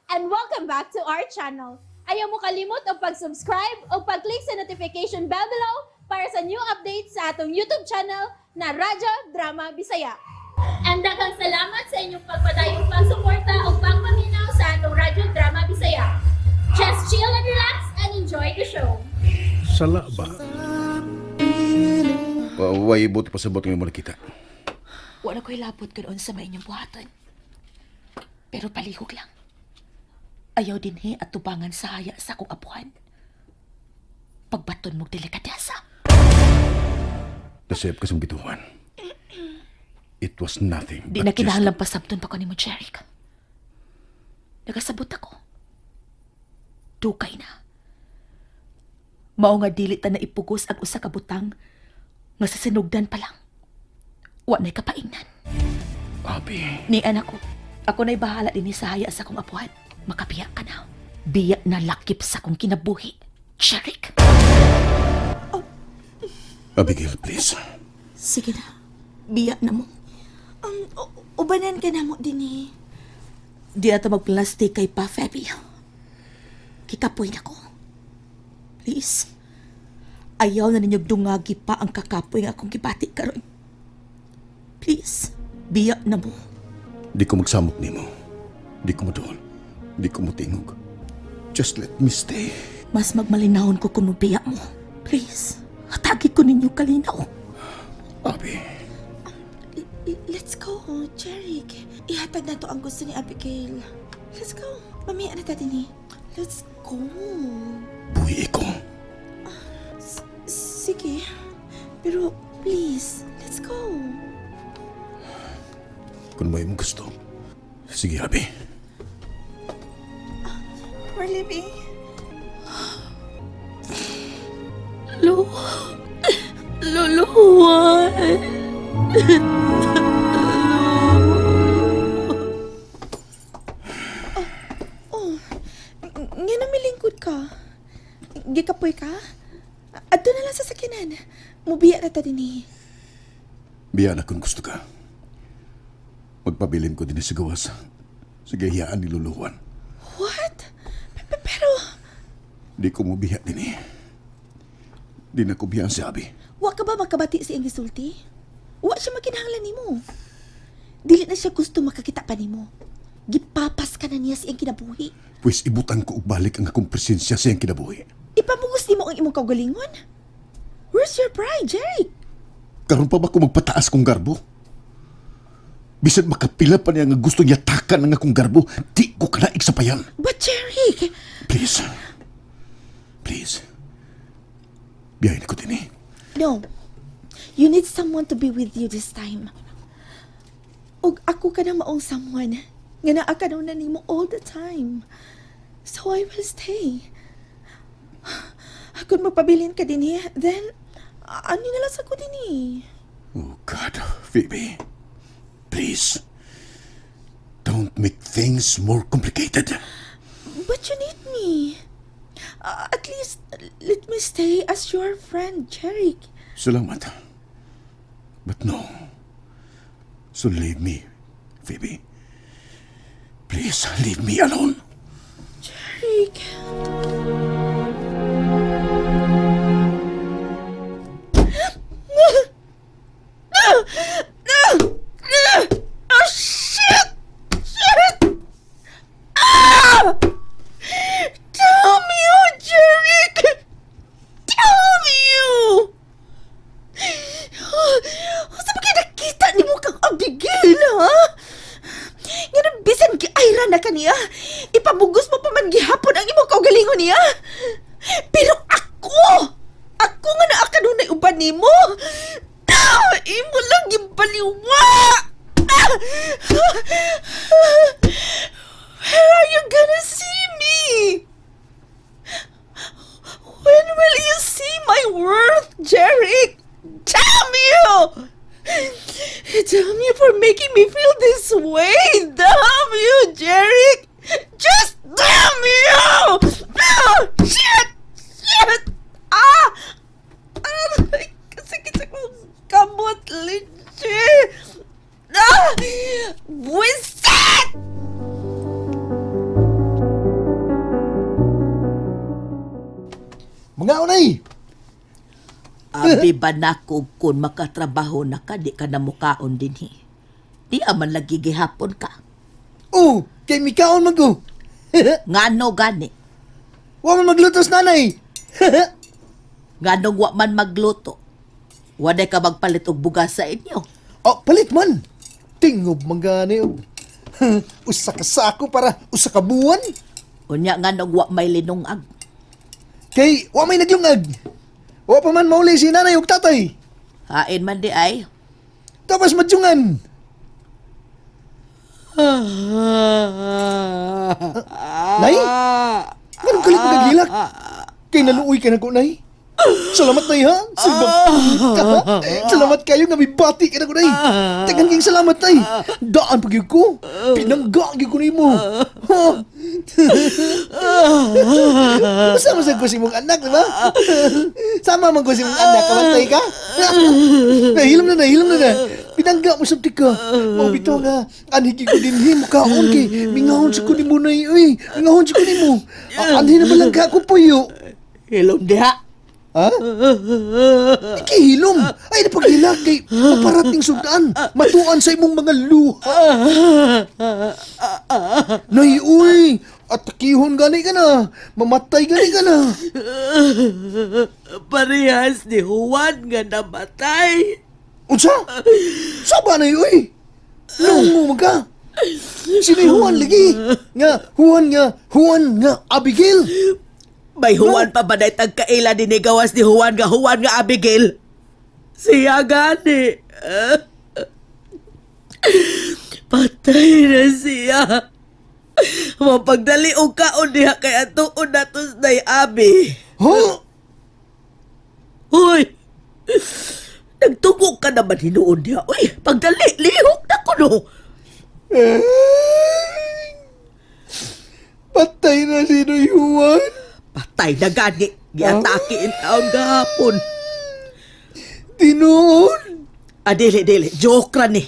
And welcome back to our channel. Ayaw mo kalimot og pag-subscribe o pag-click sa notification bell below para sa new updates sa atong YouTube channel na Radyo Drama Bisaya. And daghang salamat sa inyong pagpadayong pagsuporta o pagpaminaw sa atong Radyo Drama Bisaya. Just chill and relax and enjoy the show. Sala ba? Way buti pasabot nga mo nakita. Wala ko'y labot kung unsa may inyong buhaton. Pero palihog lang. Ayaw dinhi at tubangan sa haya sa akong apuhan. Pagbaton mong delikadesa. Nasayop ka sa mong gituhan. It was nothing Di but na kinahanglan pasabton pa ko nimo, Jeric. Nagasabot ako. Dugay na. Mao nga dili ta na ipugos ang usa ka butang nga sa sinugdan pa lang. Wa na'y kapaingnan. Abi, Ni anak ko, ako na'y bahala din sa haya sa akong apuhan. Makabiya ka na. Biya na lakip sa akong kinabuhi. Jeric! Abigail, please. Sige na. Biya na mo. Ubanan ka na mo din eh. Di na ta magplastic kay Pa Feby. Kikapoy na ko. Please. Ayaw na ninyo dungagi pa ang kakapoy nga akong gibati karon. Please, biya na mo. Di ko magsamok nimo. Di ko moduol. Di ko motingog. Just let me stay. Mas magmalinahon ko kung mobiya mo. Please, hatagi ko ninyo kalinaw. Abi, Let's go, Jeric. Ihatag na to ang gusto ni Abigail. Let's go. Mamiya na ta din eh. Let's go. Buhi ko. Sige. Pero please, let's go. Kung may mong gusto. Sige, Abi. We're leaving. Lo... Lolo Juan. Oh, nga na milingkod ka. Gikapoy ka? Adto na lang sa sakyanan. Mubiya na ta din eh. Biya na kung gusto ka. Magpabilin ko din sa gawas. Sige, hiyaan ni Lolo Juan. What? Pero, Di ko mobiya din eh. Di na ko biyaan si Abi. wa ka ba makabati sa iyang gisulti? Wa siya makinahanglan nimo. Dili na siya gusto makakita pa nimo. Gipapas ka na niya sa iyang kinabuhi. Pwes ibutan ko og balik ang akong presensya sa iyang kinabuhi. Ipamugos nimo ang imong kaugalingon. Where's your pride, Jeric? Karon pa ba ko magpataas kong garbo? Bisan makapila pa niya nga gusto niya takan ang akong garbo, di ko kanaig sa payan. But Jeric, Please. Please. Biyahin ko din eh. no. You need someone to be with you this time. Ug ako ka na maong someone nga naa ka na nimo all the time. So I will stay. Kung magpabilin ka din eh, then ano na lang sa ko din eh. Oh God, Phoebe. Please. Don't make things more complicated. But you need me. At least let me stay as your friend, Jeric. Salamat. But no. So leave me, Phoebe. Please leave me alone. Jeric. Oh, shit! Shit! Ah! Damn you, Jeric! Damn you! Unsa ba kay nakita nimo kang Abigail, ha? Nga nang bisan giayra na kaniya, ipamugos mo pa man gihapon ang imong kaugalingon niya. Pero ako, ako nga naa kanunay uban nimo. Ah, imo lang gibaliwa. Ah! Where are you gonna see me? When will you see my worth, Jeric? Damn you! Damn you for making me feel this way! Damn you, Jeric! Just damn you! Ah, shit! Shit! Ah! Aray! Sakit sa akong kamot, leche! Ah! Buwisit! Abi ba nako kung makatrabaho na ka, di ka na mukaon dinhi. Di aman lagi gihapon ka. Oh, kay mikaon man ko. Ngano gani? Wa man maglutos nanay. Nganong wa man magluto? Waday ka magpalit og bugas sa inyo. Oh, palit man. Tingob man gani og. Usa ka sako para usa ka buwan. Unya nganong wa may linungag. Kay wa may nagyungag. Wa pa man mauli si nanay ug tatay. Hain man di ay. Tapos madyungan. Nay? Nganong kalit mo naghilak? Kay naluoy ka na ko, Nay. Salamat, Nay, ha? Silbang ka, ha? Salamat kayo nga may bati ka na ko, Nay. Tagan kayong salamat, Nay. Daan pag yun ko. Pinangga gyud ko nimo. Ha? Sama sa ko si mong anak, di ba? Sama man ko si mong anak, kamantay ka. Nahilom na, nahilom na na. Pinangga mo sabti ka. Mao bitaw nga, anhi gyud ko dinhi mukaon kay mingahon sa ko nimo nay, uy. Mingahon sa ko nimo. Anhi na ba lang ka ako puyo? Hilom diha. Ha? Ikihilom. Ay, napaghilak kay maparating sugdaan. Matuan sa imong mga luha. Nay, uy! Atakihon gani ka na. Mamatay gani ka na. Parehas ni Juan nga namatay. Unsa? Saba na uy! Lungo man ka! Sino'y Juan lagi? Nga, Juan nga, Juan nga, Abigail! May Juan pa ba na tagkaila dinigawas ni Juan nga Juan nga Abigail? Siya gani. Patay na siya. Mapagdali og kaon diha kay atuon natos nay Abi. Huh? Hoy! Nagtugok ka naman hinuon diha. Uy, pagdali, lihok na ko no. Eh, patay na sino'y Juan! Patay na gani. Giatake in taon gahapon. Tinuod! Ah, dili, dili. Joke ra ni.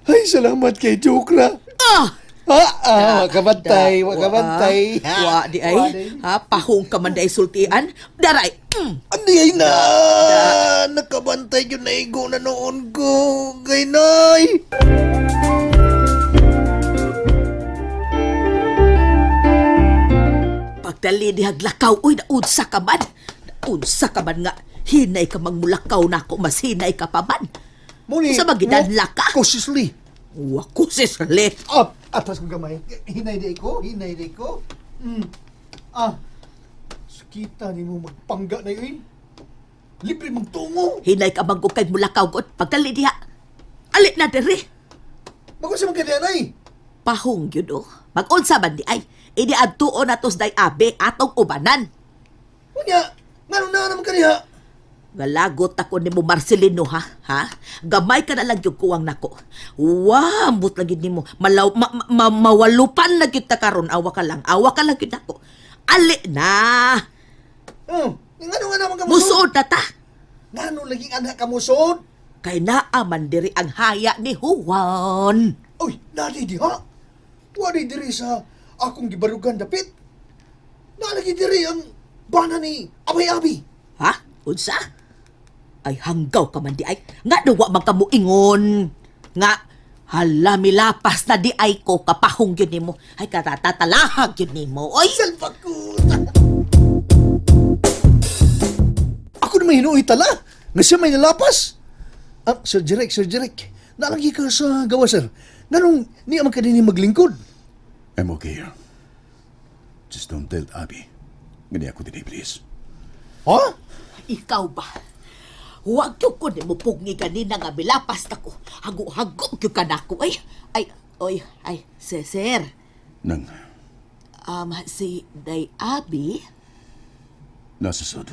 Ay, salamat kay Jokra! Ah! Ah, ah, wakabantay, wakabantay. Wa, di ay. Ha, pahong ka man di ay sultian. Daray. Andi ay na! Nakabantay yun na igo na noon ko. Kay nay! Pagdali di haglakaw, uy, naunsa ka man. Naunsa ka man nga. Hinay ka mangmulakaw na ako, mas hinay ka pa man. Muni, Sa magidanla ka. Cautiously. Wa ko si Slit. Up! Atras kong gamay. Hinay di ko, hinay di ko. Ah, sakita ni mo magpangga na yun. Libre magtungo. Hinay ka man kay mulakaw god. Pagdali diha. Ali na diri. Magusa man kaya nay. Pahong yun oh. Mag-unsa man di ay. Ini adtuon na tos day abe atong ubanan. Unya, ngano na naman kaniha? Galagot ako nimo Marcelino ha, ha? Gamay ka na lang yung kuwang nako. Wambot lagi nimo. Malaw ma, ma, mawalupan na gyud ta karon. Awa ka lang. Awa ka lang gyud nako. Ali na. Oh, ngano nga naman kamusod? Musuod na ta. Ngano laging anak kamusod? Kay naa man diri ang haya ni Juan. Uy, nadi diha. Wadi diri sa akong gibarugan dapit. Nalagi diri ang bana ni Abay Abi. Ha? Unsa? Ay hanggaw ka man di ay. Nga duwa man ka mo ingon. Nga hala milapas na di ay ko kapahong yun nimo. Ay katatatalahag yun nimo. Oy! Salbakot! Ako na may hinuoy tala. Nga siya may nalapas. Ah, Sir Jerek, Sir Jerek. Nalagi ka sa gawa, sir. Nganong niya man ka din maglingkod? I'm okay here. Just don't tell Abby. Ngani ako dinhi, please. Ha? Ikaw ba? Huwag gyud ko nimo pugni ganina nga milapas na ko. Hago-hago gyud ka nako. Ay, ay, oy, ay, sir, sir. Nang Si Day Abi nasa sud.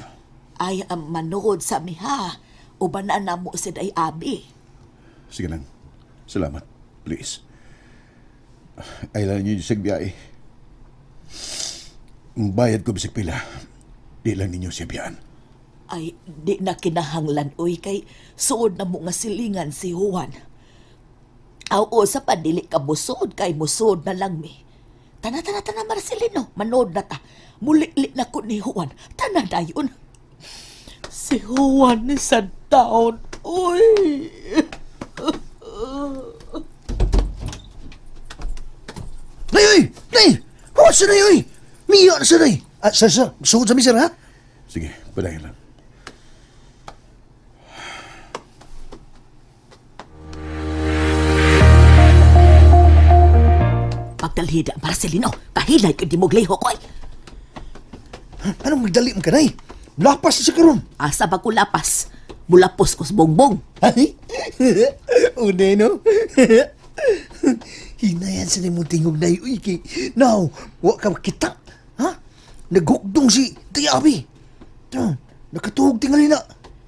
ay manood sa miha. Uban na namo si Day Abi. Sige lang. Salamat. Please. Ay lang ninyo sa biyahe. Ang bayad ko bisag pila. Di lang ninyo siya biyaan. Ay, di na kinahanglan, oy, kay suod na mo nga silingan si Juan. Aw, sa padili ka musod, kay musod na lang mi. Tana, tana, tana, Marcelino, manood na ta. Muli-li na ko ni Juan. Tana dayon. Si Juan ni sa taon. Uy! Nay, oy! Nay! Huwag sa nay, oy! Miyo na sa nay! Ah, sir, sir, sugod sa mi, sir, ha? Sige, padayon lang. Pagdalhida, Marcelino, kahilay ka di mo glihok, oy! Anong magdali mo ka, nay? Lapas na sa karon. Asa ba ko lapas? Mulapos ko sa bongbong. Ay! Une, no? Hinayan sa nimong tingog na uy, kay now, wa ka makita. Ha? Naghukdong si Tiabi. Ta, nakatuhog tingali na.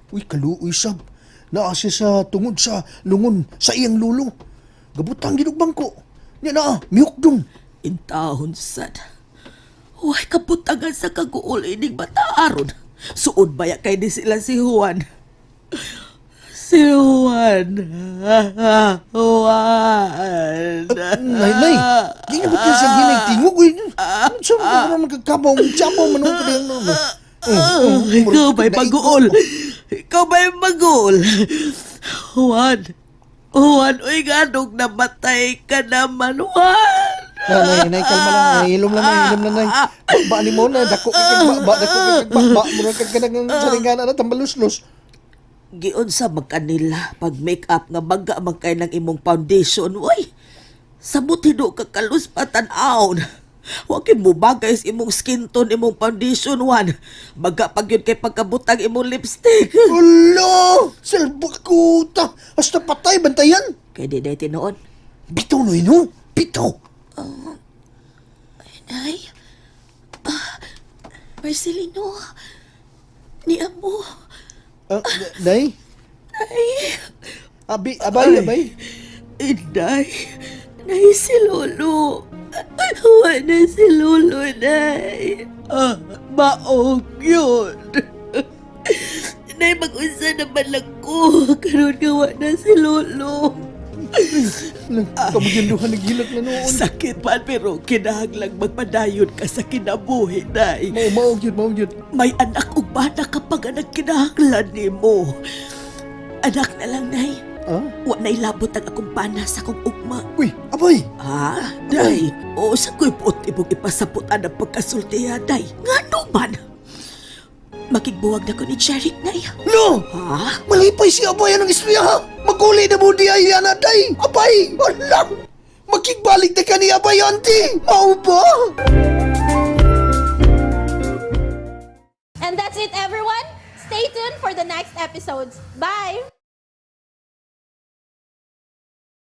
Uy, kaluoy sab. Naa siya sa tungod sa lungon sa iyang lulo. Gabutang ginog bangko. Nya naa, mihukdong. Intahon sad. Huwag kabutangan sa kaguol ining bata aron. Suod baya kay ni sila si Juan. Si Juan. Juan. Nay, nay, di na ba tayo sa hinay tingog? Uy, sa mga ka naman kagkabaw, tsabaw man ang kadayang noon. Ikaw ba'y pag-uol? Ikaw ba'y mag-uol? Juan. Juan, uy, ganong namatay ka naman, Juan. Nay, nay, kalma lang. Nay, hilom lang, nay, hilom lang, nay. Ba ni mo na, dako kay kag ba, dako kay kag ba, ba, murag kag kanang saringana na, tambaluslos. Giunsa magkanila pag make-up nga baga man kay ng imong foundation, uy. Sabot hido ka kalus patan-awon. Wa kay mo bagay sa imong skin tone imong foundation wan. Baga pag yun kay pagkabutang imong lipstick. Ulo! Salbakuta! Hasta patay, bantayan! Kay di day tinuod. Bitaw no, ino! Bitaw! Nay, ah, Marcelino, ni amo. Ah, nay? Abi, abay, abay. Inday, nay si Lolo. Wala si Lolo, nay. Ah, maog yun. Nay, mag-unsa naman lang ko. Karoon nga wala si Lolo. Kamagyanduhan, naghilak na noon. Sakit man pero kinahanglang magpadayon ka sa kinabuhi, nay. Mao, maog yun, maog yun. May anak ug bata kapag ang kinahanglan nimo. Anak na lang, nay. Ah? Wa na'y labot ang akong bana sa akong ugma. Uy, abay! Ha? Day, o sa ko'y puot imong ipasaputan ang pagkasultiya, day. Nga man? Makigbuwag na ko ni Jeric, nay. No! Ha? Malipay si Abay anong istorya ha? Maguli na mo di ay ana day! Abay! Wala! Makigbalik na ka ni Abay, auntie! Mao ba? And that's it, everyone. Stay tuned for the next episodes. Bye!